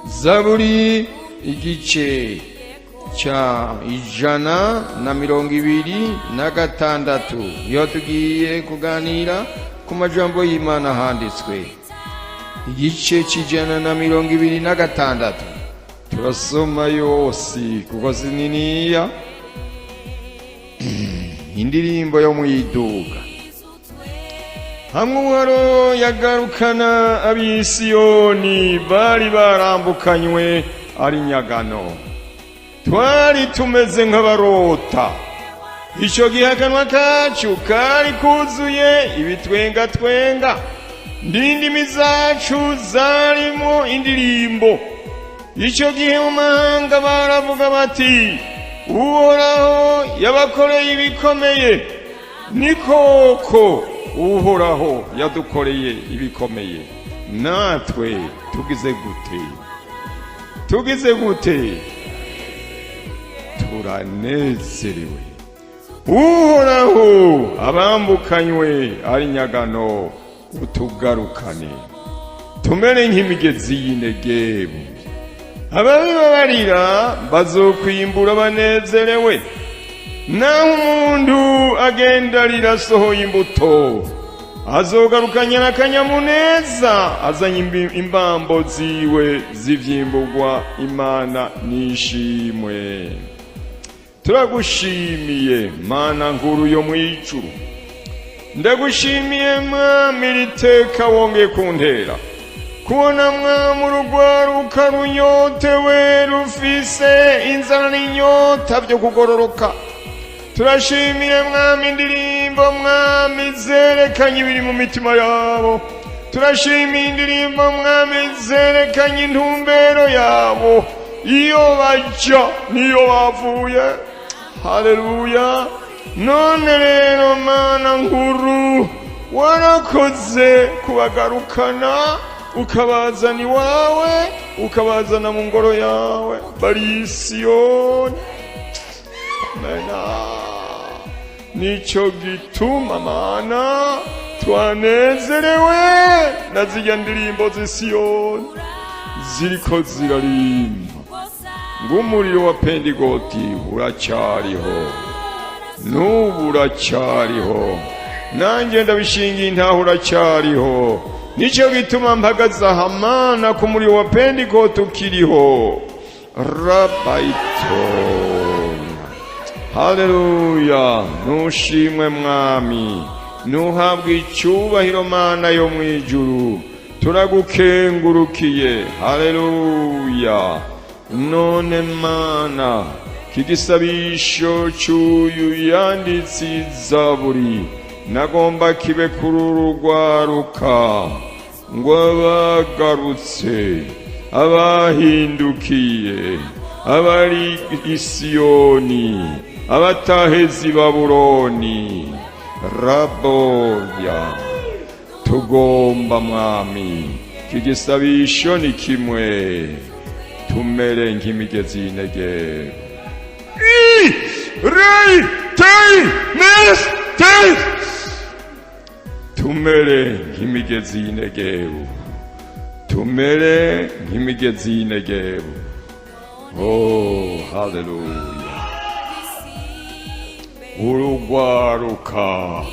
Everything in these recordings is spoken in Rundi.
Zaburi igice cya 126, niho tugiye kuganira ku majambo y'Imana handitswe. Igice c'126 turasoma yose kuko si niniya. Indirimbo yo mu iduga. Hamwe Uhoraho yagarukana ab'Isiyoni bari barambukanywe ari nyagano, twari tumeze nk'abarota. Icyo gihe akanwa kacu kari kuzuye ibitwengatwenga, n'indimi zacu zarimo indirimbo. Icyo gihe mu mahanga baravuga bati: "Uhoraho yabakoreye ibikomeye." Ni koko, Uhoraho yadukoreye ibikomeye. Natwe tugize gute? Tugize gute? Turanezerewe. Uhoraho, abambukanywe ari nyagano utugarukane, tumere nk'imigezi y'Inegebu. Ababibabarira bazokwimbura banezerewe. Naho umuntu agenda arira asohoye imbuto, azogarukanya n'akanyamuneza, azanye imbambo ziwe z'ivyimburwa. Imana nishimwe. Turagushimiye, Mana nkuru yo mw'ijuru. Ndagushimiye, Mwami, riteka wongeye kuntera kubona, Mwami, urugwaruka runyotewe, rufise inzara n'inyota byo kugororoka. Turashimiye, Mwami, indirimbo, Mwami, zerekanye ibiri mu mitima yabo. Turashimiye indirimbo, Mwami, zerekanye intumbero yabo, iyo baja niyo bavuye. Haleluya! None rero, Mana nkuru, warakoze kubagarukana, ukabazana iwawe, ukabazana mu ngoro yawe bari i Siyoni. Mena nicyo gituma, Mana, twanezerewe na zirya ndirimbo z'Isiyoni ziriko zirarimba ngo umuriro wa Pentigoti uracyariho, n'ubu uracyariho. Nanjye ndabishingiye intaho, uracyariho. Nicyo gituma mpagaze aha, Mana, ku muriro wa Pentigoti ukiriho. Rabayitona, haleluya! Nushimwe, Mwami, nuhabwe icyubahiro, Mana yo mu ijuru. Turagukengurukiye. Haleluya! None, Mana, kigisabisho cy'uyu yanditse Izaburi nagomba kibe kuri uru rwaruka, ngo abagarutse, abahindukiye, abari i Siyoni, abatahezi Babuloni, raboya, tugomba, Mwami, kigisabisho ni kimwe: tumere nk'imigezi y'Inegebu. I rei tei nes tei, tumere nk'imigezi y'Inegebu, tumere nk'imigezi y'Inegebu. Oh, haleluya! Urugwaruka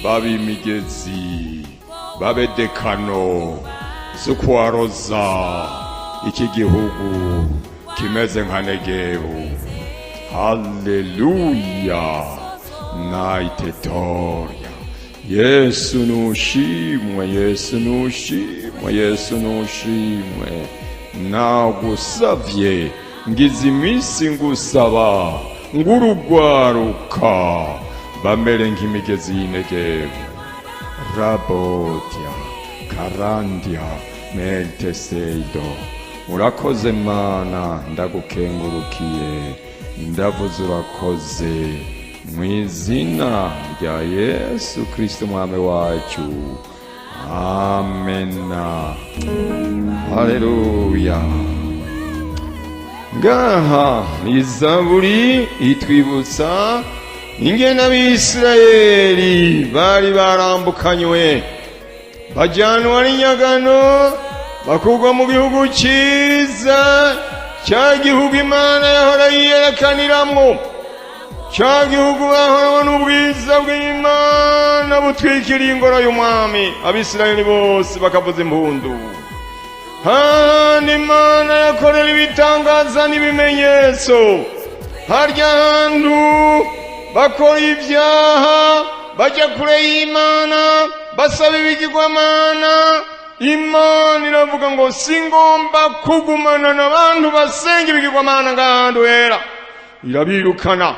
babe imigezi, babe dekano zo kwaroza iki gihugu kimeze nka Negebu. Haleluya! Naitetoria. Yesu nushimwe, Yesu nushimwe, Yesu nushimwe. Nagusavye, ngize iminsi ngusaba ngurugwaruka bamere nk'imigezi y'Inegebu. Rabotia karandia melteseido. Urakoze, Mana, ndagukengurukiye, ndavuze urakoze mu izina rya Yesu Kristo Mwami wacu. Amena. Haleluya! Ngaha Izaburi itwibutsa ingene Abisirayeli bari barambukanywe, bajyanwa n'inyagano. Bakurwa mu gihugu cyiza, cya gihugu Imana yahora yiyerekaniramwo, cya gihugu bahora n'ubwiza bw'Imana butwikiriye ingoro y'umwami, Abisirayeli bose bakavuza impundu. Hahandi Imana yakorera ibitangaza n'ibimenyetso, harya hantu bakora ibyaha, bajya kure y'Imana, basaba ibigirwamana. Imana iravuga ngo: "Singomba kugumana n'abantu basenga ibigirwamana ngahantu hera." Irabirukana,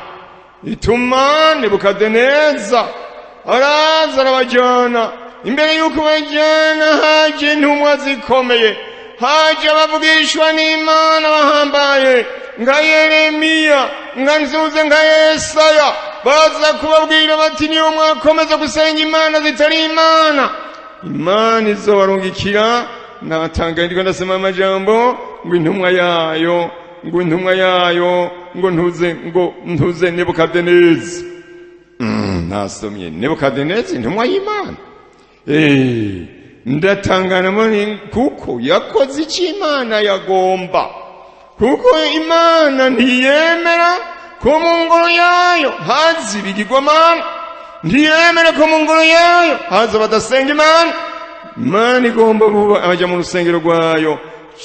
ituma Nebukadeneza araza arabajyana. Imbere y'uko bajyana, haje intumwa zikomeye, haje abavugishwa n'Imana bahambaye nka Yeremiya, nka Nzuze, nka Yesaya. Baza kubabwira bati: "Niyo mwakomeza gusenga imana zitari Imana, Imana izobarungikira." Natanga ndiko ndasoma amajambo ngo intumwa yayo, ngo intumwa yayo, ngo ntuze, ngo ntuze Nebukadeneza. Nasomye Nebukadeneza, intumwa y'Imana. Ndatangana muri kuko yakoze icyo Imana yagomba, kuko Imana ntiyemera ko mu ngoro yayo haza ibigirwamana, ntiyemera ko mu ngoro yayo haza badasenga Imana. Imana igomba kuba abajya mu rusengero rwayo,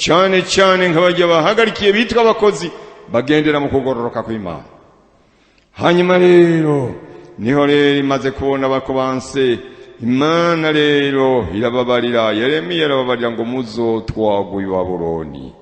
cyane cyane nk'abajya bahagarikiye bitwa abakozi, bagendera mu kugororoka kw'Imana. Hanyuma rero niho rero imaze kubona bako banse Imana, rero irababarira. Yeremiya arababarira ngo: "Muzotwagwa i Babuloni,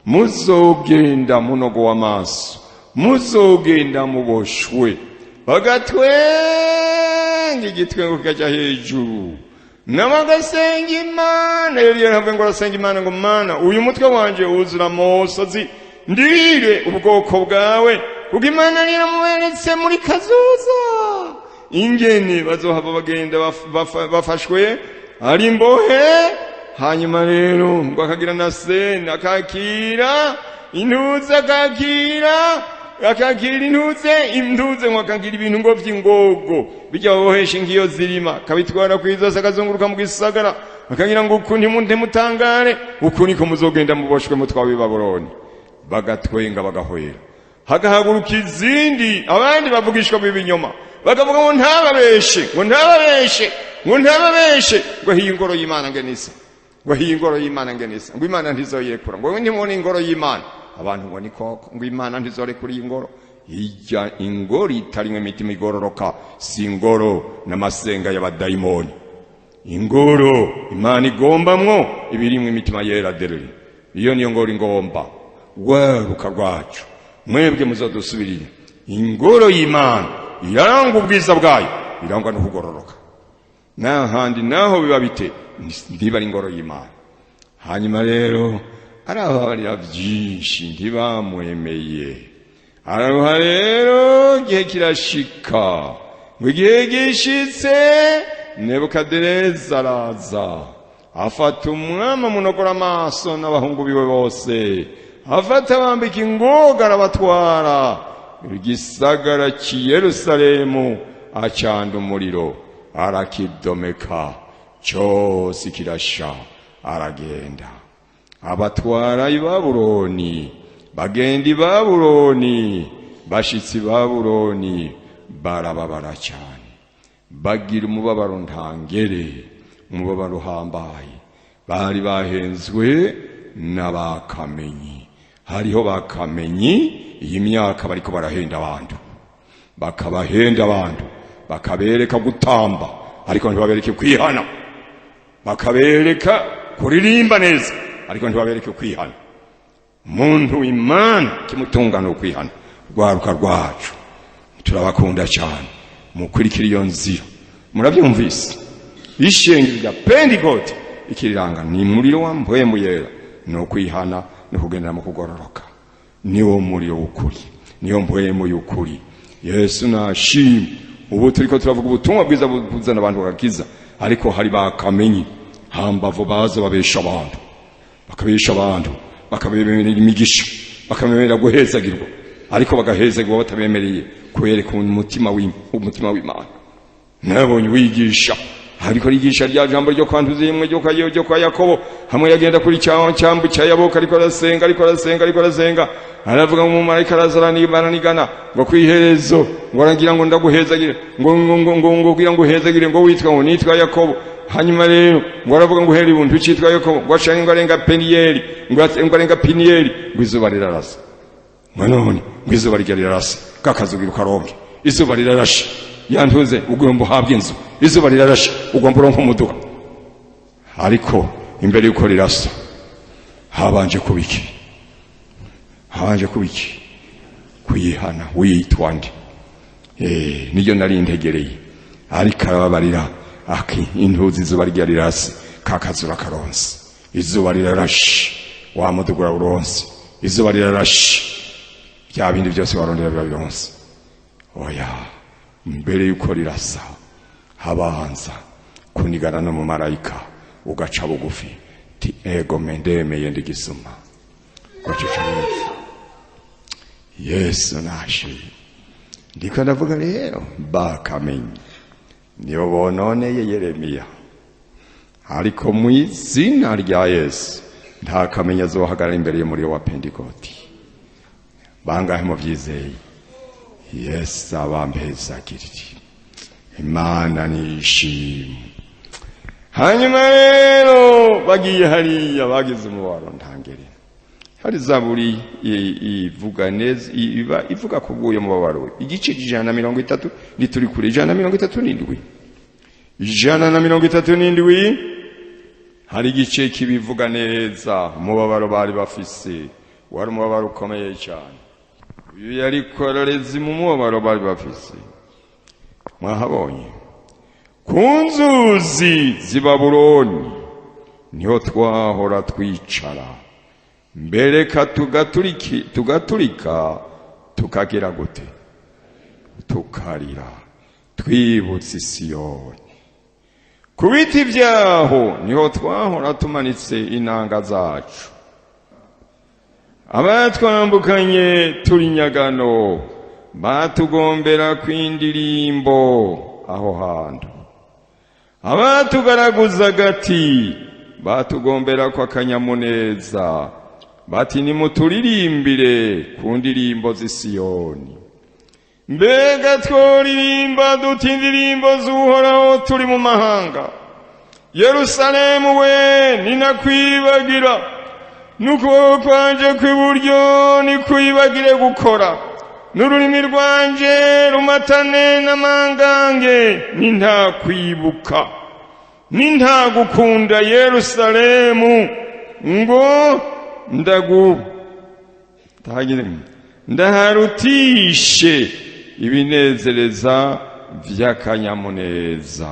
muzogenda munogo w'amaso, muzogenda muboshwe." Bagatwenga, igitwengo kikajya hejuru, nawe agasenga Imana. Yari yaravuye ngo arasenga Imana ngo: "Mana, uyu mutwe wanje wuzura amosozi, ndirire ubwoko bwawe," kuko Imana yari yaramuberetse muri kazoza ingene bazohava bagenda bafashwe ari imbohe. Hanyuma rero ngo akagira na sena, akakira intuze, akakira intuze, intuze, ngo akagira ibintu ngo vy'ingogo bijya babohesha ingiyo zirima, akabitwara kw'izosi, akazunguruka mu gisagara, akagira ngo: "Uku ntimutangare, uku niko muzogenda muboshwe mutwawe i Babuloni." Bagatwenga, bagahwera. Hagahaguruka izindi, abandi bavugishwa b'ibinyoma, bakavuga ngo: "Ntababeshe," ngo: "Ntababeshe," ngo: "Ntababeshe," ngo: "Hiyi ingoro y'Imana ngenisa," ngo: "Hiyi ingoro y'Imana ngenisa," ngo: "Imana ntizoyirekura," ngo: "Ntimubone ingoro y'Imana." Abantu ngo: "Ni koko," ngo: "Imana ntizorekura iyi ngoro." Ijya ingoro itarimwe imitima igororoka si ingoro n'amasenga y'abadayimoni. Ingoro Imana igombamwo ibirimwo imitima yera derere, iyo niyo ngoro ingomba. Rwaruka rwacu, mwebwe muzodusubirire, ingoro y'Imana irangwa ubwiza bwayo, irangwa no kugororoka. N'ahandi naho biba bite, ntiba ari ingoro y'Imana. Hanyuma rero arababarira byinshi, ntibamwemeye. Araruha rero, igihe kirashika, ngo igihe gishitse Nebukadereza araza afata umwami amunogora amaso n'abahungu biwe bose, afata abambika ingoga, arabatwara igisagara cy'i Yerusalemu, acanda umuriro, arakidomeka cyose kirasha. Aragenda abatwara i Babuloni. Bagenda i Babuloni. Bashitsi i Babuloni barababara cyane, bagira umubabaro ntangere, umubabaro uhambaye. Bari bahenzwe n'abakamenyi. Hariho bakamenyi iyi myaka bariko barahenda abantu, bakabahenda abantu, bakabereka gutamba ariko ntibabereke kwihana, bakabereka kuririmba neza ariko ntibabereke kwihana. Umuntu Imana kimutungana ukwihana. Rwaruka rwacu, turabakunda cyane, mukurikira iyo nzira. Murabyumvise, ishengero rya Pentekote ikiriranga ni muriro wa Mpwemu Yera, ni ukwihana no kugendera mu kugororoka. Niwo muriro w'ukuri, niyo mpwemu y'ukuri. Yesu nashimwe. Ubu turiko turavuga ubutumwa bwiza buzana abantu bagakiza, ariko hari bakamenyi hambavu baza babesha abantu, bakabesha abantu, bakabemerera imigisha, bakabemerera guhezagirwa, ariko bagahezagirwa batabemereye kwereka umutima w'Imana. Nabonye wigisha Ariko rigisha rya jambo ryo kwantuza imwe ryo kwa Yakobo, hamwe yagenda kuri cyambu cya Yaboka, ariko arasenga, ariko arasenga, ariko arasenga, aravuga ngo umumarayika arazarani baranigana ngo kwiherezo, ngo aragira ngo ndaguhezagire, ngo ngo ngo ngo ngo kugira ngo uhezagire, ngo witwa ngo nitwa Yakobo. Hanyuma rero ngo aravuga ngo uhera ibuntu cyitwa Yakobo, ngo ashanye ngo arenga Peniyeli, ngo arenga Piniyeli, ngo izuba rirarasa. Ngo none ngo izuba rirarasa, kakazugira ukaronke, izuba rirarashe yantuze ugomba uhabwa inzu, izuba rirarashe ugomba uronka umuduga. Ariko imbere yuko rirasa habanje kubiki? Habanje kubiki? Kwihana. Witwa nde? Niryo nari ntegereye. Ariko arababarira aki intuzi izuba rirarase, kakazura karonse, izuba rirarashe wa muduga uronse, izuba rirarashe bya bindi byose warondera biba bironse. Oya, mbere yuko rirasa habanza kunigana no mumarayika, ugaca bugufi ti ego mendemeye ndigisuma ugaca bugufi. Yesu nashe. Ndiko ndavuga rero bakamenye nibo bononeye Yeremiya, ariko mu izina rya Yesu nta kamenya azohagarara imbere y'umuriro wa Pentekoti. Bangahe muvyizeye? Yesu abampezagirire, Imana nishimwe. Hanyuma rero bagiye hariya bagize umubaro ntangere. Hari zaburi ivuga neza, iba ivuga ku bw'uyo mubabaro, igice 130, nituri kure 137, 137. Hari igice kibivuga neza umubabaro bari bafise, wari umubabaro ukomeye cyane. Uyu yari kororezi mu mubabaro bari bafise. Mwahabonye ku nzuzi z'i Babuloni niho twahora twicara, mbere tugaturika tukagira gute? Tukarira twibutse Isiyoni. Ku biti byaho niho twahora tumanitse inanga zacu, abatwambukanye turi nyagano batugombera kw'indirimbo aho hantu, abatugaraguza agati batugombera kwa kanyamuneza, bati nimuturirimbire ku ndirimbo z'Isiyoni. Mbega tworirimba duti indirimbo z'Uhoraho turi mu mahanga. Yerusalemu we ninakwibagira, n'ukuboko kwanje kw'iburyo nikwibagire gukora, n'ururimi rwanje rumatane n'amangange, nintakwibuka nintagukunda Yerusalemu, ngo ndaharutishe ibinezereza vy'akanyamuneza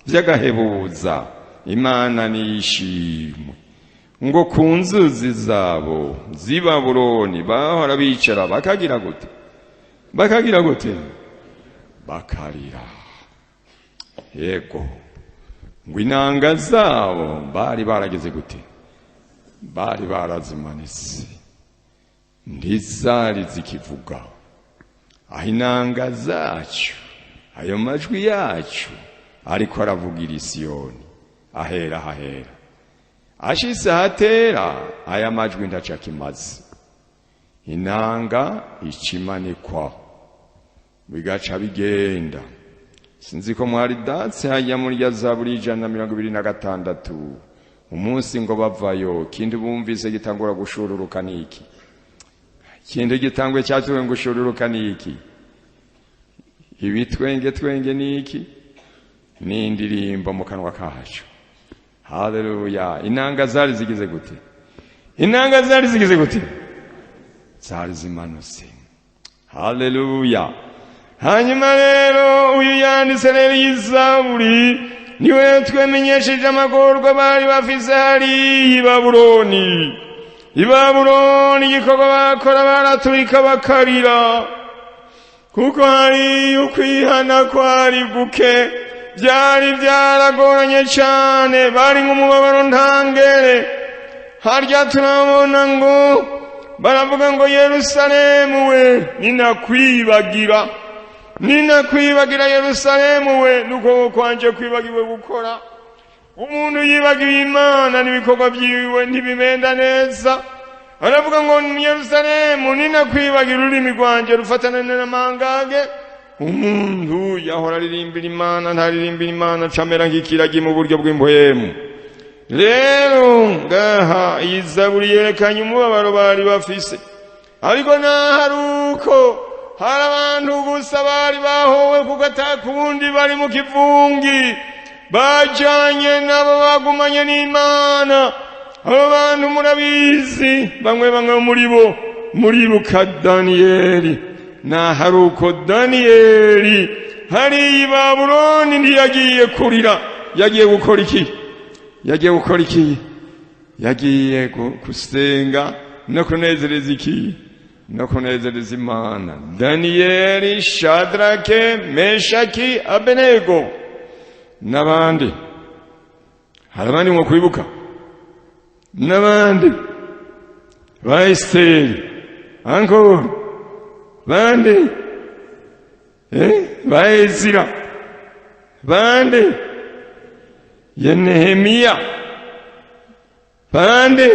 vy'agahebuza. Imana nishimwe. Ngo ku nzuzi zabo z'i Babuloni bahora bicara bakagira gute? Bakagira gute? Bakarira. Yego, ngo inanga zabo bari barageze gute? Bari barazimanitse, ntizari zikivuga. Aho inanga zacu, ayo majwi yacu ariko aravugira Isiyoni, ahera hahera ashitse ahatera, aya majwi ndacakimaze. Inanga ikimanikwa bigaca bigenda. Sinzi ko mwari datse hajya muri ya Zaburi 126, umunsi ngo bavayo kindi bumvise gitangura gushururuka niki? Kindi gitangwe cyatuwe ngushururuka niki? Ibitwenge twenge niki? Ni indirimbo mu kanwa kacu. Haleluya. Inanga zari zigize gute? Inanga zari zigize gute? Zari zimanutse. Haleluya. Hanyuma rero uyu yanditse rero y'Izaburi niwe twemenyesheje amagorwa bari bafise hariya i Babuloni. I Babuloni igikorwa bakora baraturika bakarira, kuko hari ukwihana kwari guke, byari byaragoranye cyane, bari nk'umubabaro ntangere. Harya turabona ngo baravuga ngo Yerusalemu we ninakwibagira, Ninakwibagira Yerusalemu we, nuko kwanje kwibagiwe gukora. Umuntu yibagiwe Imana n'ibikorwa byiwe ntibimenda neza. Aravuga ngo Yerusalemu, ninakwibagira ururimi rwanje rufatana n'amangage. Umuntu yahora aririmbira Imana ntaririmbira Imana, camera nk'ikiragi mu buryo bw'impoyemu. Rero ngaha iyi zaburi yerekanye umubabaro bari bafise, ariko naho uko hari abantu gusa bari bahowe kuko atakundi bari mu kivungi, bajanye nabo bagumanye n'Imana. Abo bantu murabizi, bamwe bamwe muri bo muribuka Daniyeli. Naho uko Daniyeli hari i Babuloni ntiyagiye kurira, yagiye gukora iki? Yagiye gukora iki? Yagiye gusenga no kunezereza iki? No kunezereza Imana. Daniyeli, Shadrake, Meshaki, Abenego n'abandi. Hari abandi mwo kwibuka? N'abandi ba Esiteri, ankoro bande, ba Ezira, bande ya Nehemiya, bande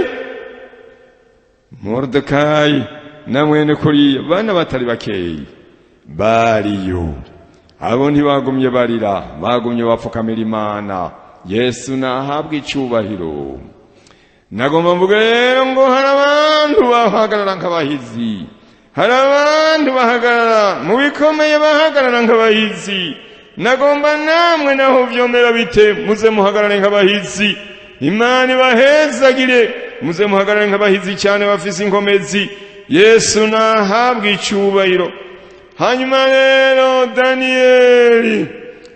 Moridekayi na mwene kuriya, bana batari bakeyi bariyo. Abo ntibagumye barira, bagumye bapfukamira Imana. Yesu nahabwa icyubahiro. Nagomba mvuga rero ngo hari abantu bahagarara nk'abahizi, hari abantu bahagarara mu bikomeye, bahagarara nk'abahizi. Nagomba namwe naho vyomera bite, muze muhagarare nk'abahizi. Imana ibahezagire, muze muhagarare nk'abahizi cyane bafise inkomezi. Yesu nahabwa icyubahiro. Hanyuma rero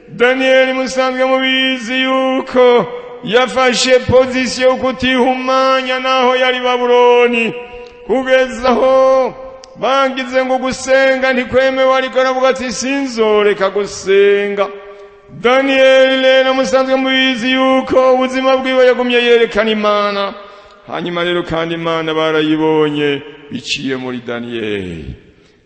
Daniyeli musanzwe mubizi yuko yafashe pozisiyo yo kutihumanya naho yari Babuloni, kugeza aho bangize ngo gusenga ntikwemewe, ariko aravuga ati sinzoreka gusenga. Daniyeli rero musanzwe mubizi yuko ubuzima bwiwe yagumye yerekana Imana. Hanyuma rero kandi Imana barayibonye biciye muri Daniyeli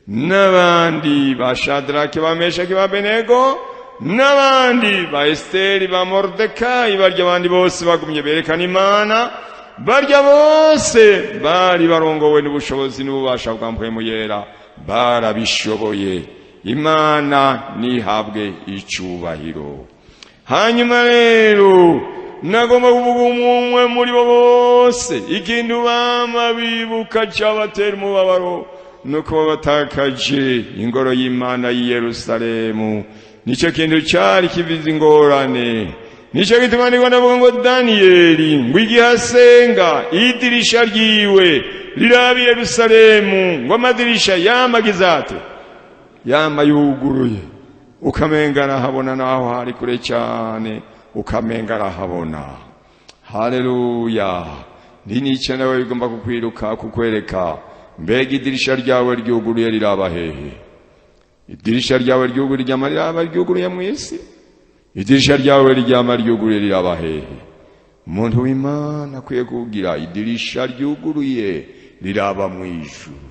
n'abandi ba Shadrake, ba Meshaki, ba Abenego n'abandi ba Esiteri, ba Moridekayi. Barya abandi bose bagumye berekana Imana, barya bose bari barongowe n'ubushobozi n'ububasha bwa Mpwemu Yera, barabishoboye. Imana nihabwe icyubahiro. Hanyuma rero nagomba kuvuga umwe muri bo bose, ikintu bama bibuka cyabatera umubabaro nuko batakaje ingoro y'Imana y'i Yerusalemu. Nicyo kintu cyari kivize ingorane. Nicyo gituma ndiko ndavuga ngo Daniyeli ngo igihe asenga idirisha ryiwe riraba i Yerusalemu, ngo amadirisha yamagize ate? Yama yuguruye, ukamenga arahabona naho hari kure cyane, ukamenga arahabona. Haleluya! Ni nicyo nawe bigomba kukwiruka kukwereka. Mbega idirisha ryawe ryuguruye riraba hehe? Idirisha ryawe ryuguruye ryama riraba ryuguruye mu isi? Idirisha ryawe ryama ryuguruye riraba hehe? Umuntu w'Imana akwiye kugira idirisha ryuguruye riraba mu ijuru.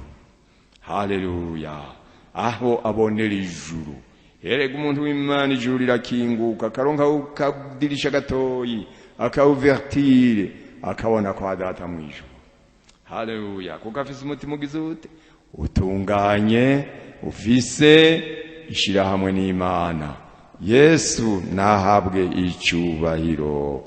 Haleluya! Aho abonera ijuru. Erega umuntu w'Imana ijuru rirakinguka, akaronka akadirisha gatoyi, akawuvertire, akabona kwa Data mu ijuru. Haleluya! Kuko afise umutima ugize ute? Utunganye, ufise ishirahamwe n'Imana. Yesu nahabwe icyubahiro.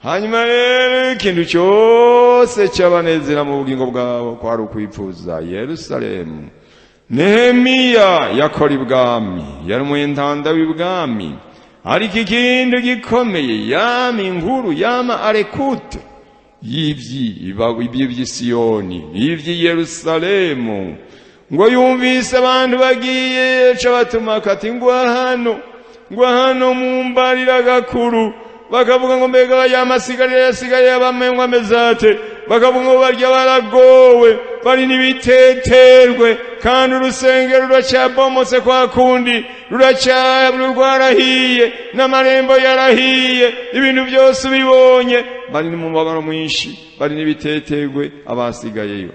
Hanyuma rero ikintu cyose cyabanezera mu bugingo bwabo kwari ukwipfuza Yerusalemu. Nehemiya yakora ibwami, yari umuyentanda w'ibwami, ariko ikintu gikomeye yama inkuru, yama arekute y'ivy'Isiyoni, y'ivy'i Yerusalemu. Ngo yumvise abantu bagiye, ca batuma kati ngwa hano, ngwa hano mumbarira gakuru. Bakavuga ngo mbega yamasigarira yasigaye abamenywa amezate. Bakavuga ngo barya baragowe, bari n'ibiteterwe, kandi urusengero ruracyabomotse kwa kundi, rwarahiye, n'amarembo yarahiye, ibintu byose ubibonye, bari n'umubabaro mwinshi, bari n'ibiteterwe abasigayeyo.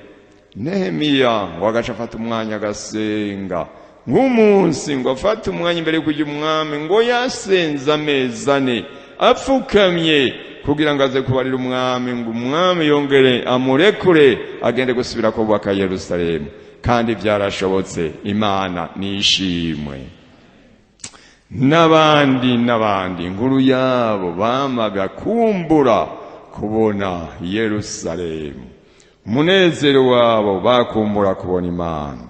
Nehemiya ngo agaca afata umwanya agasenga, Nk'umunsi ngo afate umwanya imbere yo kujya umwami, ngo yasenze amezi 4 apfukamye kugira ngo aze kubarira umwami, ngo umwami yongere amurekure agende gusubira kubaka Yerusalemu. Kandi byarashobotse, Imana nishimwe. N'abandi n'abandi inkuru yabo bamaga kumbura kubona Yerusalemu, umunezero wabo bakumbura kubona Imana.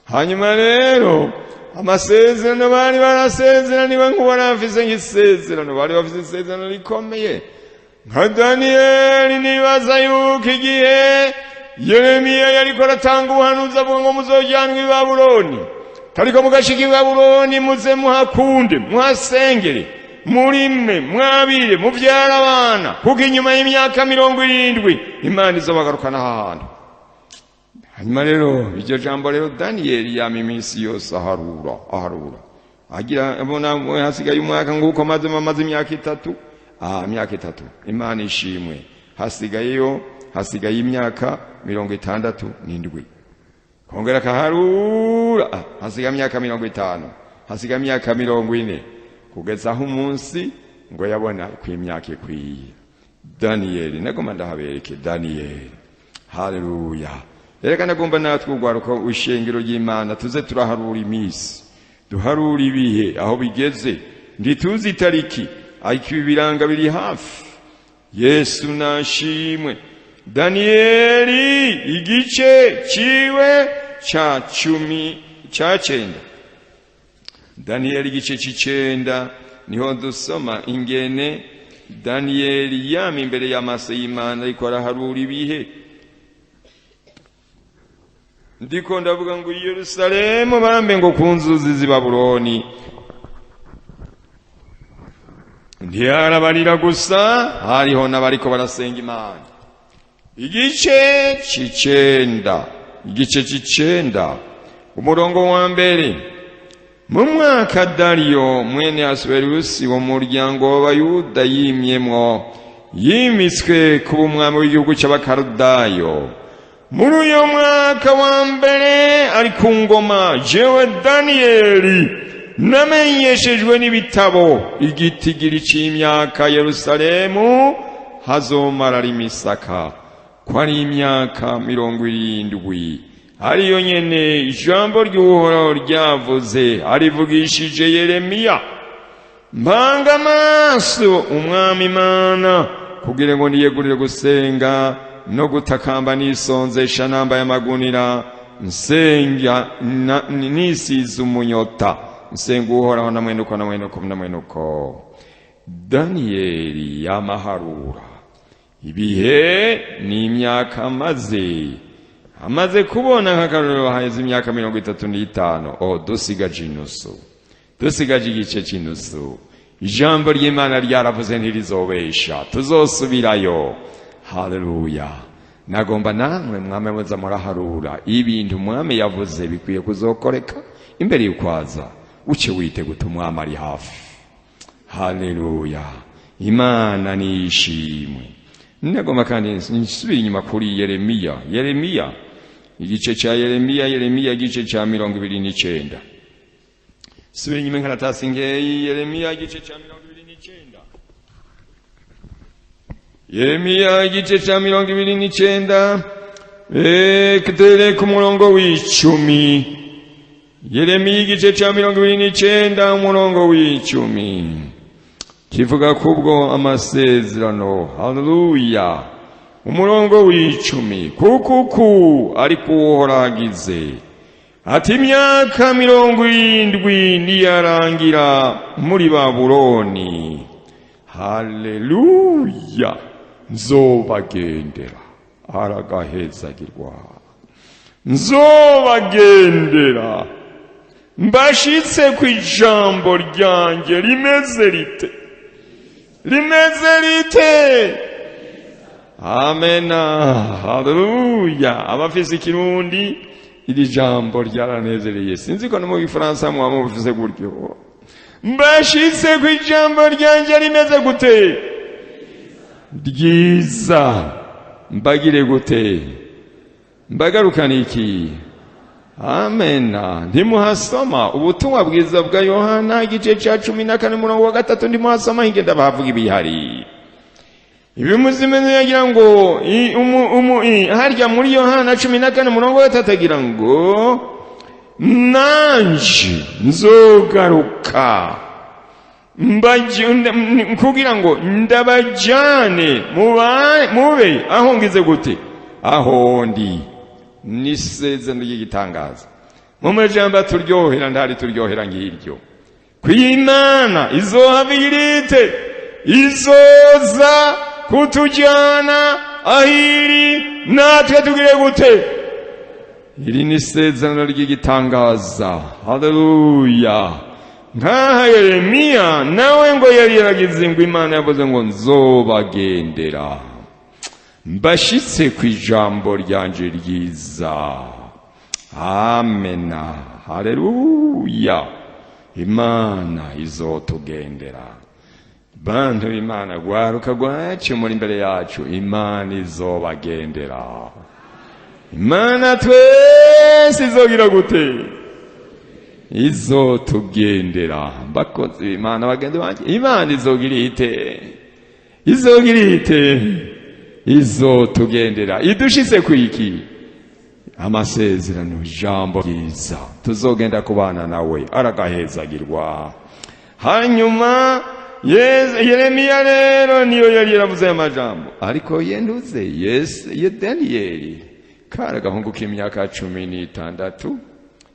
Hanyuma rero amasezerano bari barasezeraniwe, nk'uwarafise nk'isezerano, bari bafise isezerano rikomeye. Nka Daniyeli nibaza yuko igihe Yeremiya yariko aratanga ubuhanuzi avuga ngo muzojyanwa i Babuloni, tariko mugashika i Babuloni muze muhakunde, muhasengere, murime, mwabire, muvyara abana, kuko inyuma y'imyaka 70 Imana izobagarukana aha hantu. Hanyuma rero iryo jambo rero Daniyeli yama iminsi yose aharura agira abona hasigaye umwaka, nguko maze imyaka 3, imyaka 3, Imana ishimwe, hasigaye imyaka 67. Kongera kaharura, hasigaye imyaka 50, hasigaye imyaka 40, kugeza aho umunsi ngo yabona ko imyaka ikwiye. Daniyeli nagomba ndahabereke Daniyeli. Haleluya. Reka nagomba natwe urwaruka ishengero ry'Imana tuze turaharura iminsi, duharura ibihe aho bigeze. Ntituzi itariki, ariko ibi biranga biri hafi. Yesu nashimwe. Daniyeli igice ciwe ca 19, Daniyeli igice c'9 niho dusoma ingene Daniyeli yama imbere y'amaso y'Imana ariko araharura ibihe. Ndiko ndavuga ngo Yerusalemu bambe ngo ku nzuzi z'i Babuloni ntiyarabarira gusa, hariho n'abariko barasenga Imana. Igice c'9, igice c'9, umurongo wa 1. Mu mwaka Dariyo mwene Asuwerusi wo muryango w'Abayuda yimyemwo, yimitswe kuba umwami w'igihugu cy'Abakarudayo, muri uyo mwaka wa mbere ari ku ngoma, jewe Daniyeli namenyeshejwe n'ibitabo igitigiri c'imyaka Yerusalemu hazomara imisaka, ko ari imyaka 70, ariyo nyene ijambo ry'Uhoraho ryavuze arivugishije Yeremiya. Mpanga amaso umwami Imana kugira ngo niyegurire gusenga no gutakamba nisonzesha nambaye amagunira, nsenga nisize umunyota, nsenga Uhoraho na mwene uko na mwene uko na mwene uko. Daniyeli yamaharura ibihe n'imyaka amaze kubona nk'akarorero haheze imyaka 35. Dusigaje inusu, dusigaje igice cy'inusu. Ijambo ry'Imana ryaravuze ntirizobesha, tuzosubirayo. Haleluya. Nagomba namwe mwame muza muraharura ibintu umwami yavuze bikwiye kuzokoreka imbere y'ukwaza, uce wite guta umwami ari hafi. Haleluya. Imana nishimwe. Nagomba kandi nsubire inyuma kuri Yeremiya. Yeremiya igice ca Yeremiya, Yeremiya igice ca 29. Subira inyuma inkaratasi nkeyi. Yeremiya igice ca 29. Yeremiya igice ca 29, duhere ku murongo w'10. Yeremiya igice ca 29 umurongo w'10 kivuga kubwo amasezerano. Haleluya. Umurongo w'10, kuko ariko Uhoraho ati imyaka 70 niyarangira muri Babuloni, haleluya, nzobagendera. Aragahezagirwa, nzobagendera mbashitse ku ijambo ryanjye rimeze rite, rimeze rite. Amena. Haleluya. Abafise ikirundi iri jambo ryaranezereye, sinzi ko no mu gifaransa muba mubivuze gutyo. Mbashitse ku ijambo ryanjye rimeze gute, ryiza, mbagire gute, mbagarukana iki? Amena. Ntimuhasoma ubutumwa bwiza bwa Yohana igice cya 14 umurongo wa 3, ntimuhasoma ingenda bahavuga ibihari. Ibimuzimene yagira ngo harya muri Yohana 14 umurongo wa 3 agira ngo nanje nzogaruka kugira ngo ndabajane mube aho ngize gute, aho ndi. Nisezerano ry'igitangaza mu majambo turyohera, ndari turyohera ngiryo kw'Imana izohabirite, izoza kutujyana ahiri natwe tugire gute. Iri ni isezerano ry'igitangaza. Haleluya. Nkaha Yeremiya nawe ngo yari yaragize ngo Imana yavuze ngo nzobagendera mbashitse ku ijambo ryanje ryiza. Amena. Haleluya. Imana izotugendera. Bantu Imana gwaruka gwacu muri imbere yacu, Imana izobagendera. Imana twese izogira gute? Izotugendera. Bakozi Imana bagende banje, Imana izogira ite? Izogira ite? Izotugendera. Idushitse kwiki? Amasezerano, ijambo ryiza, tuzogenda kubana nawe, aragahezagirwa. Hanyuma Yeremiya rero niyo yari yaravuze aya majambo, ariko yenduze ye Daniyeli kari agahungu k'imyaka 16,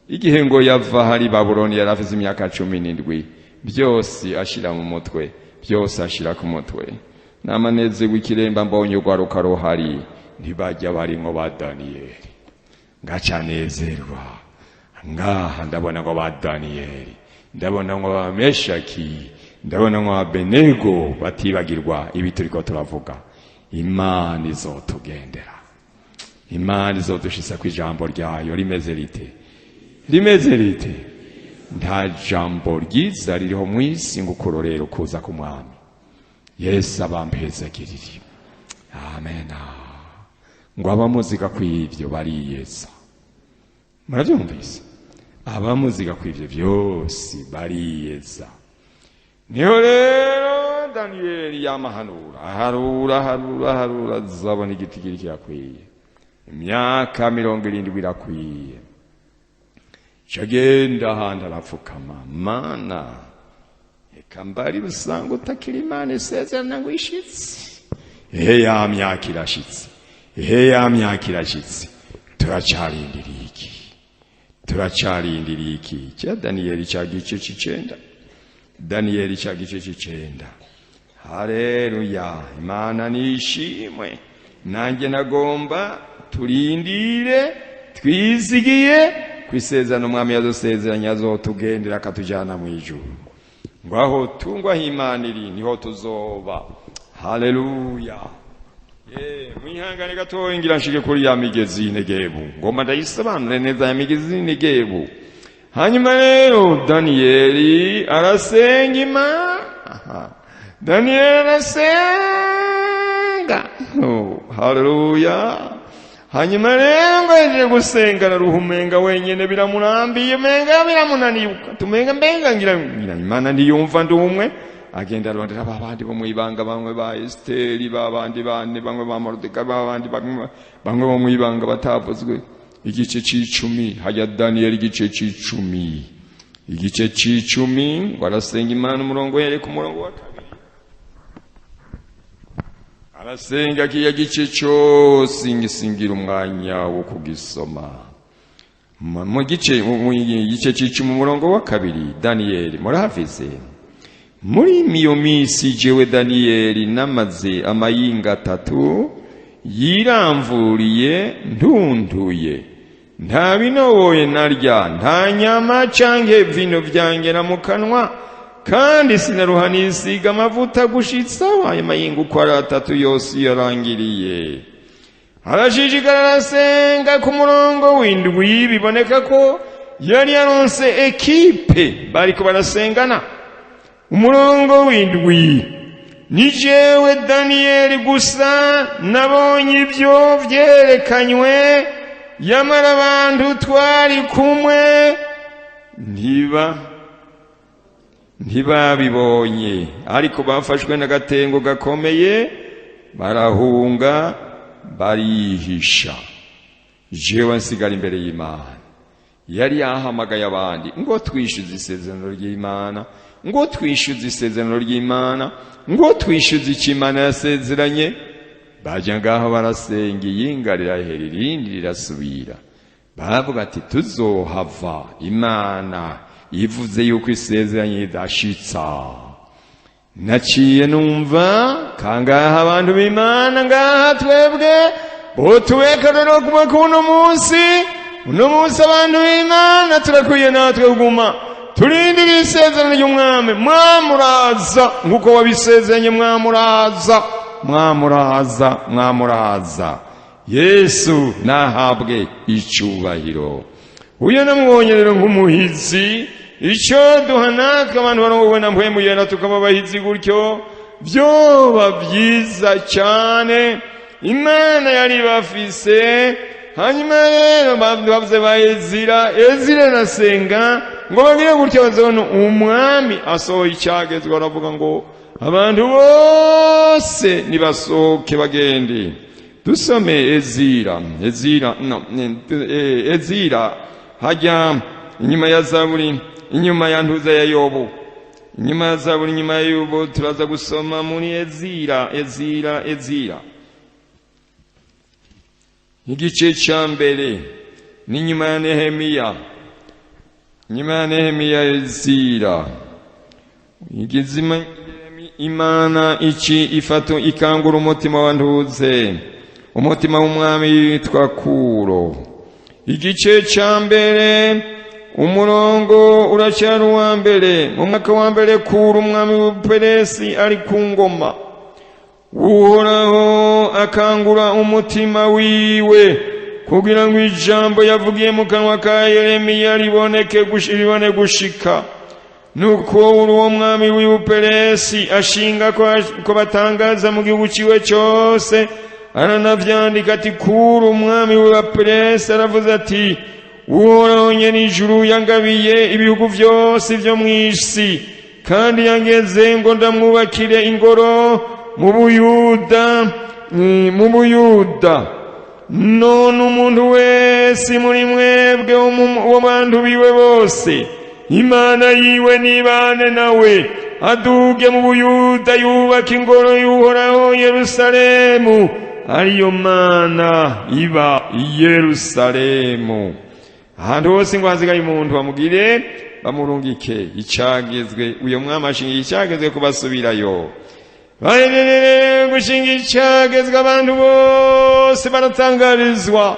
igihe ngo yava hari Babuloni yari afise imyaka 17, byose ashira mu mutwe, byose ashira ku mutwe. Namaneze w'ikiremba mbonye urwaruka ruhari, ntibajya barimwo ba Daniyeli, ngacanezerwa. Ngaha ndabona ngo ba Daniyeli, ndabona ngo ba Meshaki, ndabona ngo ba Benego batibagirwa ibi turiko turavuga. Imana izotugendera, Imana izodushitsa ku ijambo ryayo. Rimeze rite? Rimeze rite? Nta jambo ryiza ririho mw'isi ngo ukurorero kuza ku mwami Yesu abampezagirire. Amena. Ngo abamuziga kw'ivyo bariyeza. Muravyumvise? Abamuziga kw'ivyo vyose bariyeza. Niho rero Daniyeli yamahanura, aharura harura harura, zabona igiti kiri kirakwiye, imyaka 70 irakwiye. Cagenda ahandi arapfukama, Mana reka mbari usanga utakiri Imana isezerana ngo ishitse. Ehe ya myaka irashitse, ehe ya myaka irashitse, turacarindiriye iki? Turacarindiriye iki? Cya Daniyeli cya gice c'icenda, Daniyeli cya gice c'icenda. Haleluya. Imana nishimwe. Nanjye nagomba turindire twizigiye kwisezerano umwami yazosezeranye azotugendera akatujyana mu ijuru. Ngo aho tungwa Imana iri niho tuzoba. Haleluya. Mwihangane gatoya ngira nshike kuri ya migezi y'Inegebu, ngomba ndayisobanure neza ya migezi y'Inegebu. Hanyuma rero Daniyeli arasenga Imana, Daniyeli arasenga. Haleluya. Hanyuma rero ngo yaje gusenga naruhumenga wenyene biramurambiye, menga biramunaniye, tumenga mbenga ngira Imana ndiyumva ndumwe. Agenda arondera babandi bo mwibanga, bamwe ba Esteri, babandi bane, bamwe ba Moridekayi, babandi bamwe bo mwibanga batavuzwe. Igice c'icumi hajya Daniyeli igice c'icumi, igice c'icumi ngo arasenga Imana, umurongo yereka umurongo wa 2 arasenga kiya gice cyose, ngisingira umwanya wo kugisoma. Mu gice c'icumi umurongo wa 2 Daniyeli murahafize. Muri iyo minsi jewe Daniyeli namaze amayinga 3 yiramvuriye ntuntuye, nta binoboye narya, nta nyama canke vino vyangera mu kanwa, kandi sinaruha nisiga amavuta gushitsa ayo mayinga uko ari 3 yose yarangiriye. Arashishikara arasenga ku murongo w'indwi, biboneka ko yari yaronse ekipe bariko barasengana. Umurongo w'indwi, ni jewe Daniyeli gusa nabonye ibyo vyerekanywe, Yamara abantu twari kumwe ntibabibonye, ariko bafashwe n'agatengo gakomeye, barahunga barihisha. Jewe nsigara imbere y'Imana. Yari yahamagaye abandi ngo twishyuze isezerano ry'Imana, ngo twishyuze isezerano ry'Imana, ngo twishyuze icyo Imana yasezeranye. Bajya ngaho barasenga, iyinga rirahera irindi rirasubira. Baravuga ati tuzohava Imana ivuze yuko isezeranye idashitsa. Naciye numva kangaha abantu b'Imana ngaha twebwe botubeka rero kuba kuno munsi. Uno munsi abantu b'Imana turakwiye natwe kuguma turindira isezerano ry'umwami. Mwamuraza nkuko wabisezeranye, mwamuraza, mwamuraza, mwamuraza. Yesu nahabwe icyubahiro. Uyo namubonye rero nk'umuhizi. Icyo duha natwe abantu barongowe na Mpwemu Yera tukaba abahizi gutyo, byoba byiza cyane. Imana yari bafise. Hanyuma rero bavuze ba Ezira, Ezira arasenga ngo bagire gutya bazabona umwami asohoye icyagezwe, aravuga ngo abantu bose nibasohoke bagende. Dusome Ezira, Ezira, no, Ezira hajya inyuma ya Zaburi, inyuma ya ntuza ya Yobu, inyuma ya Zaburi, inyuma ya Yobu, turaza gusoma muri Ezira, Ezira, Ezira igice cya mbere, n'inyuma ya Nehemiya, inyuma ya Nehemiya Ezira. Igizima Imana iki ifato ikangura umutima wa ntuze, umutima w'umwami yitwa Kuro. Igice cya mbere, umurongo uracyari uwa mbere. Mu mwaka wa mbere Kuro umwami w'Ubuperesi ari ku ngoma, Uhoraho akangura umutima wiwe kugira ngo ijambo yavugiye mu kanwa ka Yeremiya riboneke ribone gushika. Nuko uwo mwami w'Ubuperesi ashinga ko batangaza mu gihugu ciwe cyose, aranavyandika ati Kuro umwami w'Ubuperesi aravuze ati Uhoraho nyen'ijuru yangabiye ibihugu byose vyo mw'isi, kandi yangeze ngo ndamwubakire ingoro mu Buyuda, mu Buyuda. None umuntu wese muri mwebwe wo bantu biwe bose, Imana yiwe nibane nawe, aduge mu Buyuda yubaka ingoro y'Uhoraho Yerusalemu, ariyo Mana iba i Yerusalemu. Ahantu hose ngo hasigaye umuntu bamugire bamurungike icagezwe. Uyo mwami ashinga icagezwe kubasubirayo. Baherereye gushinga icagezwe, abantu bose baratangarizwa.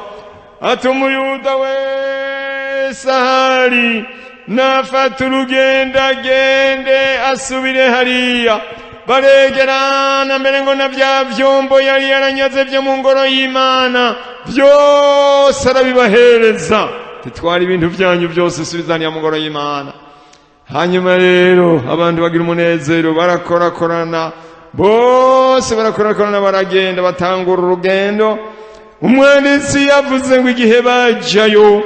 Ati umuyuda wese ahari nafata urugendo agende asubire hariya. Baregerana mbere ngo na bya vyombo yari yaranyaze vyo mu ngoro y'Imana byose arabibahereza. Titwara ibintu byanyu byose subizaniya mu ngoro y'Imana. Hanyuma rero abantu bagira umunezero, barakorakorana bose, barakorakorana baragenda batangura urugendo. Umwanditsi yavuze ngo igihe bajayo,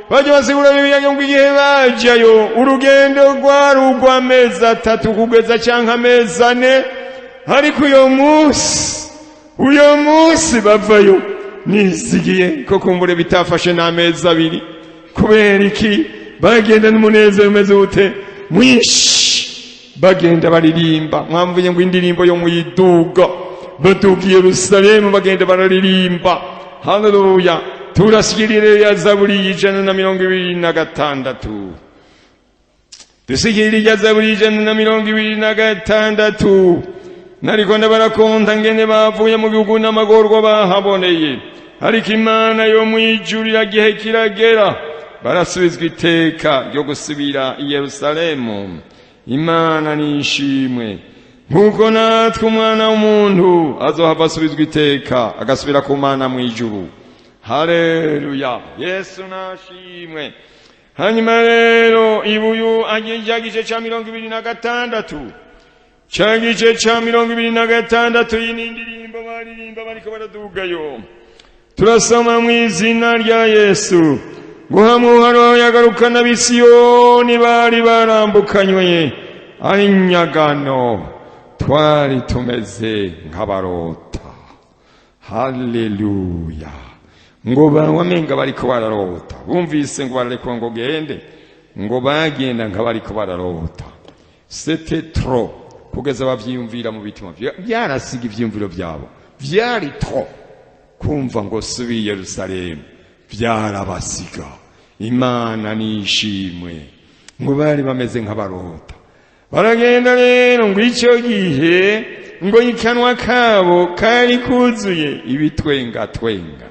bajya basigura Bibiliya ngo igihe bajayo urugendo rwari urw'amezi 3 kugeza canke amezi 4, ariko uyo munsi bavayo nizigiye ko kumbure bitafashe n'amezi 2. Kubera iki? Bagenda n'umunezero umeze ute? Mwinshi. Bagenda baririmba, mwamvuye ngo indirimbo yo muyiduga, baduga i Yerusalemu bagenda bararirimba. Haleluya. Turasigirire ya Zaburi 126. Dusigirire ya Zaburi 126. Nariko ndabarakonta ngene bavuye mu gihugu n'amagorwa bahaboneye, ariko Imana yo mwijuru iragihe kiragera barasubizwa iteka ryo gusubira i Yerusalemu. Imana nishimwe nkuko natwe umwana w'umuntu azohava asubizwa iteka agasubira ku Mana mwijuru. Haleluya, Yesu nashimwe. Hanyuma rero ibuyu agiye gice ca 26, ca gice ca 26. Iyi ni indirimbo baririmba bariko baradugayo. Turasoma mu izina rya Yesu ngo hamwe Uhoraho yagarukana ab'Isiyoni bari barambukanywe ari inyagano, twari tumeze nk'abarota. Haleluya. Ngo bawamenga bariko bararota, bumvise ngo bararekwa ngo gende, ngo bagenda nk'abariko bararota. C'était trop, kugeza bavyiyumvira mu bitima, byarasiga ivyiyumviro byabo, vyari trop kumva ngo subi Yerusalemu, byarabasiga. Imana nishimwe. Ngo bari bameze nk'abarota, baragenda rero. Ngo icyo gihe ngo ikanwa kabo kari kuzuye ibitwengatwenga,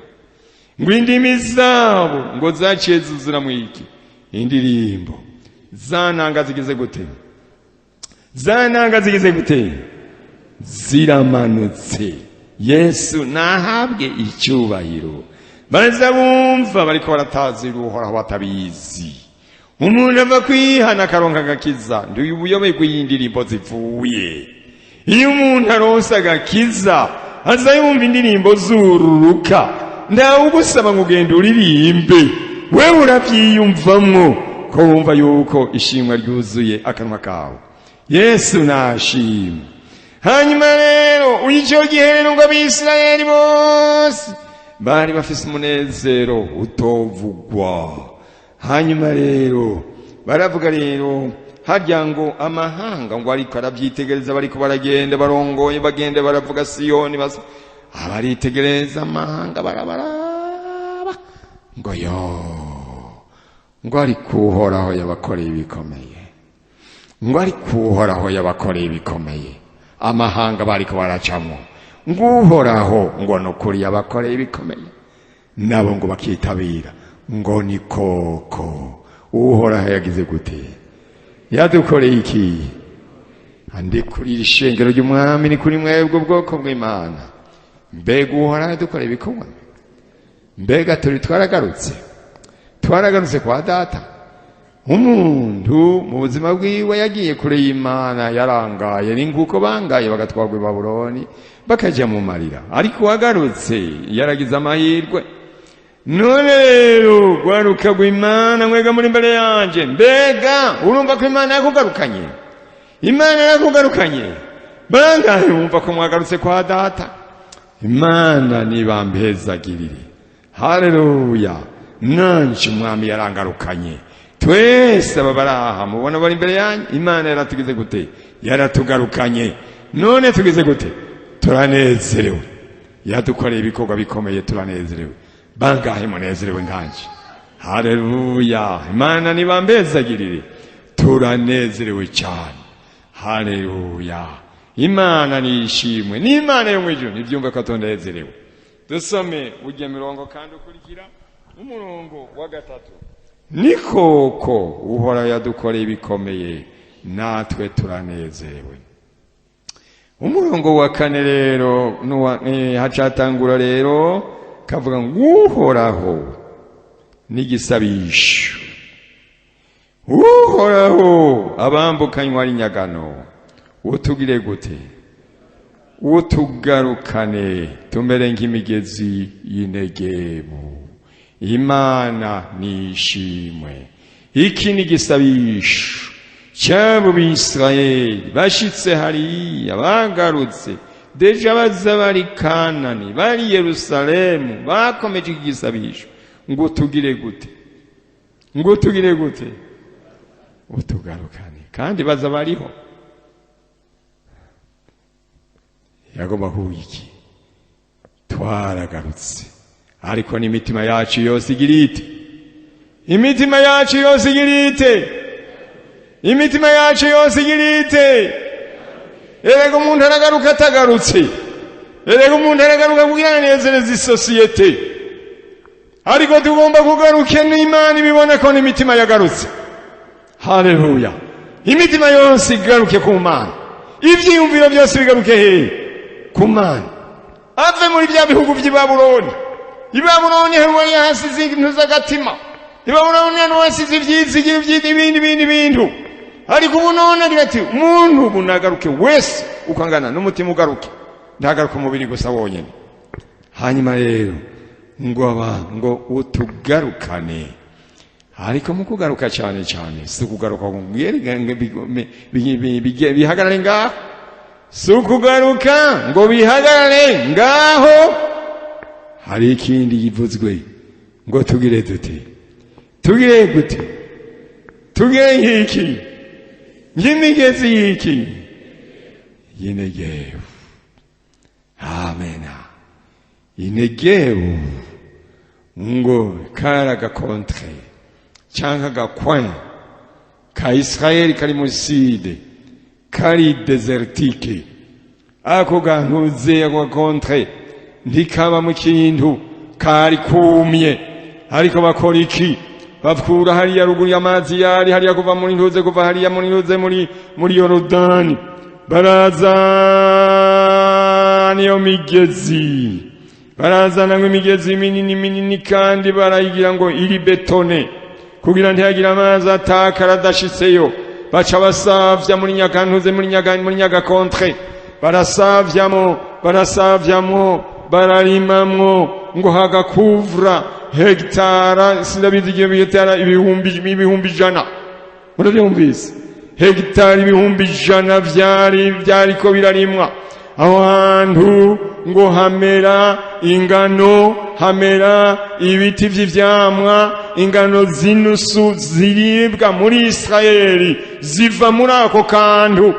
ngo indimi zabo ngo zaciye zuzura mu iki? Indirimbo. Za nanga zigize gute? Za nanga zigize gute? Ziramanutse. Yesu nahabwe icyubahiro. Baza bumva bariko baratazira Uhoraho batabizi. Umuntu ava kwihana akaronka agakiza, ndi ubuyoberwe y'indirimbo zivuye. Iyo umuntu aronse agakiza, aza yumva indirimbo zururuka. Ntawe ugusaba ngo ugende uririmbe, wewe uravyiyumvamwo ko wumva yuko ishimwe ryuzuye akanwa kawe. Yesu nashimwe. Hanyuma rero icyo gihe rero ngo Abisirayeli bose bari bafise umunezero utovugwa. Hanyuma rero baravuga rero harya ngo amahanga ngo ariko arabyitegereza, bariko baragenda barongoye, bagenda baravuga Siyoni, basa abaritegereza amahanga, barabaraba ngo yo, ngo ariko Uhoraho yabakoreye ibikomeye, ngo ariko Uhoraho yabakoreye ibikomeye. Amahanga bariko baracamwo, ngo Uhoraho ngo nukuri yabakoreye ibikomeye, nabo ngo bakitabira ngo ni koko Uhoraho yagize gute, yadukoreye iki? Andi kuri iri shengero ry'Umwami, ni kuri mwebwe ubwoko bw'Imana. Mbega Uhoraho yadukoreye ibikomeye? Mbega turi twaragarutse, twaragarutse kwa Data. Umuntu mu buzima bwiwe yagiye kure y'Imana, yarangaye, ni nguko bangaye bagatwarwa i Babuloni, bakajya mu marira, ariko wagarutse yaragize amahirwe. None rero rwaruka rw'Imana mwega muri imbere yanjye, mbega urumva ko Imana yakugarukanye? Imana yakugarukanye. Bangahe wumva ko mwagarutse kwa Data? Imana nibampezagirire. Haleluya. Nanje Umwami yarangarukanye. Twese aba baraha mubona bari imbere yanyu, Imana yaratugize gute? Yaratugarukanye. None tugize gute? Turanezerewe. Yadukoreye ibikorwa bikomeye, turanezerewe. Bangahe munezerewe nkanje? Haleluya. Imana nibambezagirire. Turanezerewe cyane. Haleluya. Imana nishimwe. N'Imana yo mwijuru nibyumve ko tunezerewe. Dusome ujya mirongo kandi ukurikira umurongo wa 3. Ni koko Uhoraho yadukoreye ibikomeye, natwe turanezerewe. Umurongo wa 4 rero hacatangura rero kavuga ngo Uhoraho n'igisabisho, Uhoraho abambukanywa ari nyagano, utugire gute? Utugarukane tumere nk'imigezi y'Inegebu. Imana nishimwe. Iki ni igisabisho cy'abo Bisirayeli bashitse hariya, bagarutse deja, baza bari Kanani, bari Yerusalemu, bakomeje igisabisho ngo tugire gute? Ngo tugire gute? Utugarukane. Kandi baza bariho. Yagomba kuvuga iki? Twaragarutse, ariko n'imitima yacu yose igira ite? Imitima yacu yose igira ite? Imitima yacu yose igira ite? Erega umuntu aragaruka atagarutse. Erega umuntu aragaruka kugira ngo anezereze isosiyete, ariko tugomba kugaruka n'Imana ibibona ko n'imitima yagarutse. Haleluya. Imitima yose igaruke ku Mana, ivyiyumviro byose bigaruke hehe? Ku Mana. Ave muri bya bihugu by'i Babuloni. I Babuloni wari hasize ibintu z'agatima, I Babuloni hasize ivyizigiro by'ibindi bindi bintu, ariko ubu none agira ati umuntu ubu nagaruke wese ukangana n'umutima ugaruke, ntagaruke umubiri gusa wonyene. Hanyuma rero Ngo abantu ngo utugarukane. Ariko mu kugaruka cyane cyane si ukugaruka ngo bihagarare ngaho, si ukugaruka ngo bihagarare ngaho. Hari ikindi givuzwe ngo tugire dute? Tugire gute? Tugire nk'iki? Nk'imigezi y'iki? Y'inegevu. Amena. Inegevu ngo kari agacontrée cyangwa agacoin ka Israeli kari muri sud, kari désertique. Ako gantuze, ako gacontrée ntikaba mu kintu, kari kumye. Ariko bakora iki? Bakura hariya ruguru y'amazi, yari hariya kuva muri ntuze, kuva hariya muri ntuze, muri Yorodani, barazana iyo migezi, barazana ngo imigezi minini minini, kandi barayigira ngo iri bétonné kugira ntihagire amazi atakara adashitseyo. Baca basavya muri nyakantuze, muri nyagacontrée, barasavyamo, barasavyamo, bararimamwo ngo hagakuvura hegitara, sindabizi igihe, hegitara 100,000. Murabyumvise? Hegitari 100,000 vyari vyariko birarimwa aho hantu, ngo hamera ingano, hamera ibiti vy'ivyamwa. Ingano z'inusu ziribwa muri Israeli ziva muri ako kantu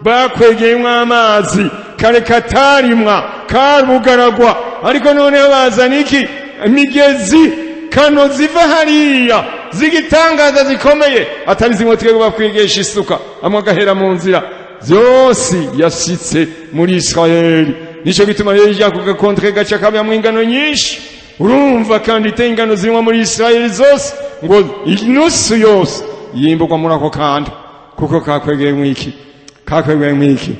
bakwegeyemwo amazi. Kare katarimwa, kabugaragwa, ariko noneho bazana iki? Imigezi kano ziva hariya z'igitangaza zikomeye, atari zimwe twebwe bakwigisha isuka amwe agahera mu nzira. Byose yasitse muri Israeli. Nicyo gituma rero ijya ku gacontrée gaca kabamwo ingano nyinshi. Urumva kandi iteye ingano zimwe muri Israeli zose, ngo inusu yose yimburwa muri ako kantu, kuko kakwegeyemwo iki? Kakwegeyemwo iki?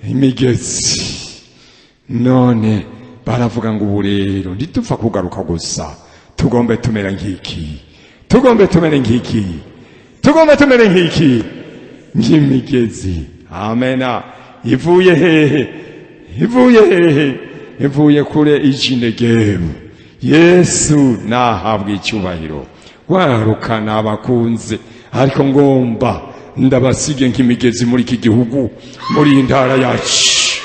Imigezi. None baravuga ngo ubu rero ntitupfa kugaruka gusa, tugombe tumera nk'iki? Tugombe tumere nk'iki? Tugombe tumere nk'iki? Nk'imigezi. Amena. Ivuye hehe? Ivuye hehe? Ivuye kure, ij'inegebu. Yesu nahabwa icyubahiro. Warukana abakunze, ariko ngomba ndabasige nk'imigezi muri iki gihugu, muri iyi ntara yacu.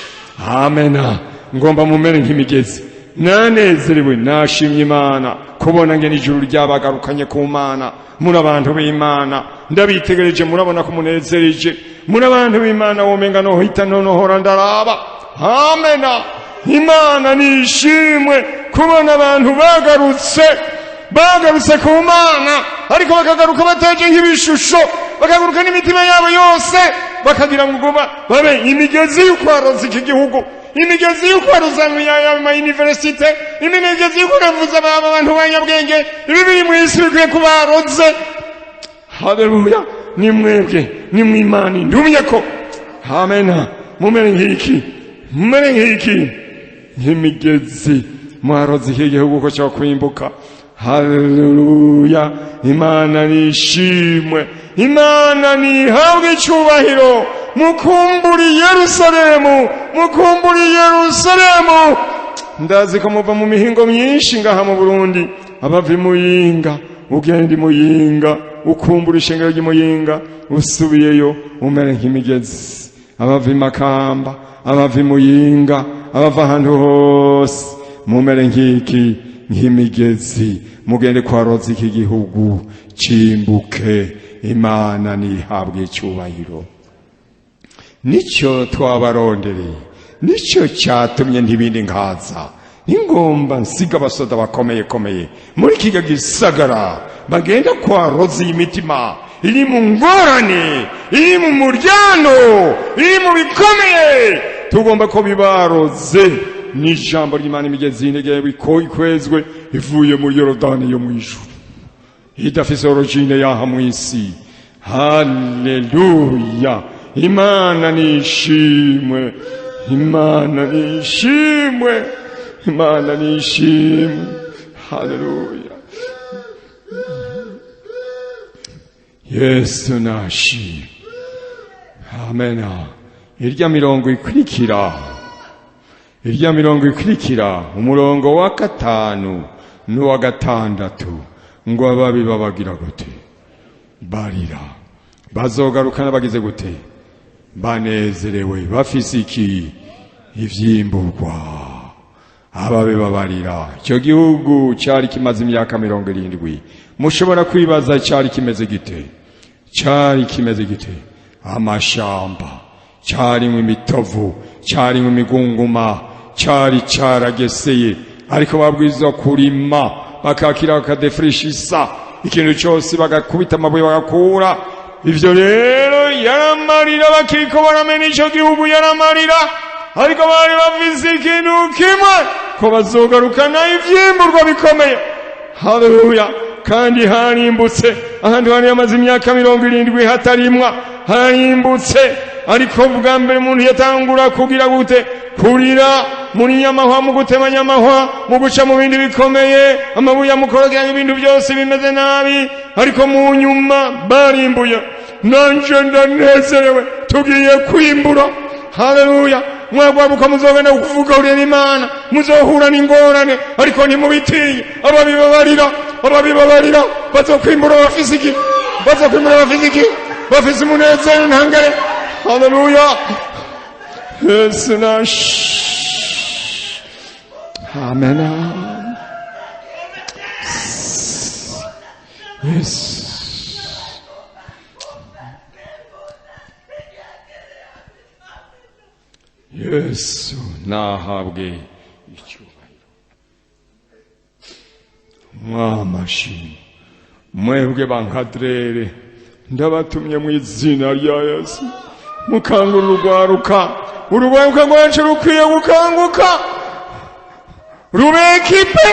Amena. Ngomba mumere nk'imigezi. Nanezerewe, nashimye Imana kubona ngene ijuru ryabagarukanye ku Mana. Muri abantu b'Imana, ndabitegereje, murabona ko munezereje. Muri abantu b'Imana, womenga nohita nonohora ndaraba. Amena. Imana nishimwe kubona abantu bagarutse, bagarutse ku Mana, ariko bakagaruka bataje nk'ibishusho, bakagaruka n'imitima yabo yose, bakagira ngo babe imigezi y'ukwaroza iki gihugu, imigezi y'ukwaroza ama université, imigezi y'ukuravuza abantu b'abanyabwenge. Ibi biri mu isi bikwiye kubaroze. Haleluya! Ni mwebwe, ni mwimana ndumye ko. Amena. Mumere nk'iki? Mumere nk'iki? Nk'imigezi. Mwaroze iki gihugu ko cyo kwimbuka. Haleluya! Imana nishimwe, Imana nihabwe icyubahiro. Mukumburi Yerusalemu, mukumburi Yerusalemu. Ndazi ko muva mu mihingo myinshi ngaha mu Burundi. Abava i Muyinga, ugenda i Muyinga ukumbura ishengero ry'Imuyinga, usubiyeyo umere nk'imigezi. Abava i Makamba, abava i Muyinga, abava ahantu hose, mumere nk'iki? Nk'imigezi. Mugende kwa roza iki gihugu cimbuke. Imana nihabwe icyubahiro. Nicyo twabarondereye, nicyo cyatumye ntibindi nkaza. Ningomba nsiga abasoda bakomeye komeye muri kiga gisagara, bagenda kwa roza iyi mitima iri mu ngorane, iri mu muryano, iri mu bikomeye. Tugomba ko bibaroze n'ijambo ry'Imana. Imigezi y'intege ikwezwe ivuye muri Yorodani yo mu ijuru, idafise origine yaha mu isi. Haleluya! Imana nishimwe, Imana nishimwe, Imana nishimwe. Haleluya! Yesu nashimwe. Amena. Irya mirongo ikurikira, irya mirongo ikurikira, umurongo wa gatanu. n'uwa gatandatu ngo ababi babagira gute? Barira. Bazogarukana bagize gute? Banezerewe, bafise iki? Ivyimburwa. Ababe babarira. Icyo gihugu cyari kimaze imyaka 70. Mushobora kwibaza cyari kimeze gite? Cyari kimeze gite? Amashamba, cyarimo imitovu, cyarimo imigunguma, cyari cyarageseye, ariko babwirizwa kurima bakakira bakadefrishisa ikintu cyose, bagakubita amabuye bagakura. Ivyo rero yaramarira, bakiriko baramena ico gihugu yaramarira, ariko bari bafise ikintu kimwe, ko bazogarukana ivyimburwa bikomeye. Haleluya! Kandi harimbutse ahantu hari hamaze imyaka 70 hatarimwa, harimbutse. Ariko bwa mbere umuntu yatangura kugira gute? Kurira muri nyamahwa, mu gutema nyamahwa, mu guca mu bindi bikomeye, amabuye amukorogera, ibintu byose bimeze nabi, ariko mu nyuma barimbuye. Nanje ndanezerewe, tugiye kwimbura. Haleluya! Mwagwabuka muzogenda kuvuga urira Imana, muzohura n'ingorane, ariko ntimubitinye. Ababibabarira, ababibabarira bazokwimbura bafise iki? Bazokwimbura bafise iki? Bafise umunezero ntangare. Haleluya! Yesu nash. Amen. Yesu. Yesu nahabwe icyubahiro. Mwamashimwe mwebwe bankadrere, ndabatumye mu izina rya Yesu, mukangura urugwaruka. Urugwaruka rwacu rukwiye gukanguka, rube ekipe.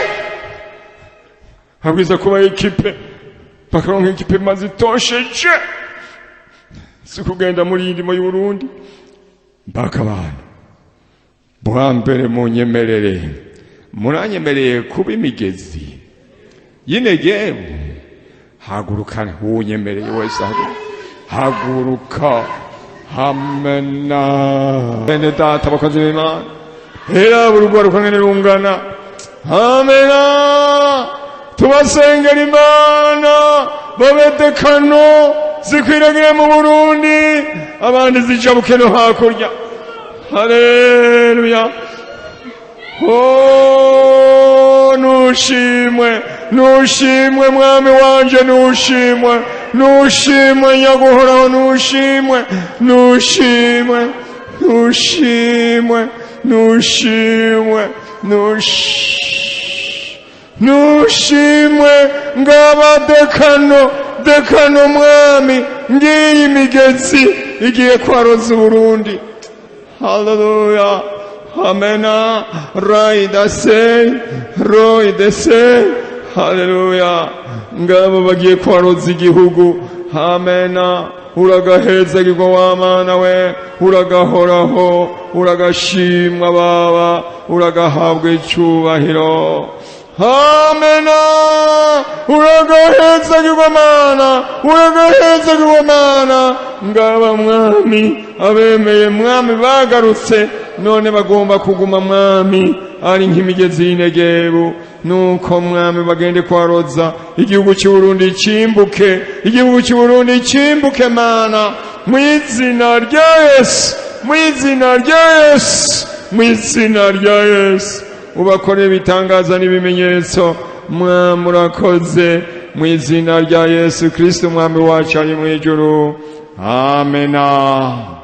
Habwiza kuba ekipe, bakaronka ekipe maze itosheje, si kugenda muri iyi ndimo y'Uburundi. Mbaka abantu bwa mbere munyemerere, muranyemereye kuba imigezi y'Inegebu. Haguruka, wunyemereye wese haguruka. Amena. Bene data bakozi b'Imana, hera urugwaruka ngene rungana. Amena. Tubasengera Imana babedekano zikwiragire mu Burundi, abandi zijabuke no hakurya. Haleluya! Oh, nushimwe, nushimwe mwami wanje, nushimwe, nushimwe nyaguhoraho, nushimwe, nushimwe, nushimwe, nushimwe, nushimwe. Ngaba dekano, dekano mwami, ngiyi imigezi igiye kwaroza Uburundi. Haleluya! Amena. Raida se, roide se. Haleluya! Ngabo bagiye kwaroza igihugu. Amena. Uragahezagirwa wa Mana we, uragahoraho, uragashimwa baba, uragahabwa icyubahiro. Amena. Uragahezagirwa Mana, uragahezagirwa Mana. Ngaba mwami abemeye mwami bagarutse, none bagomba kuguma mwami ari nk'imigezi y'Inegebu. Nuko mwami bagende kwaroza igihugu cy'Uburundi cyimbuke, igihugu cy'Uburundi cyimbuke Mana, mu izina rya Yesu, mu izina rya Yesu, mu izina rya Yesu. Ubakore ibitangaza n'ibimenyetso mwami, urakoze, mu izina rya Yesu Kristo mwami wacu ari mu ijuru. Amena.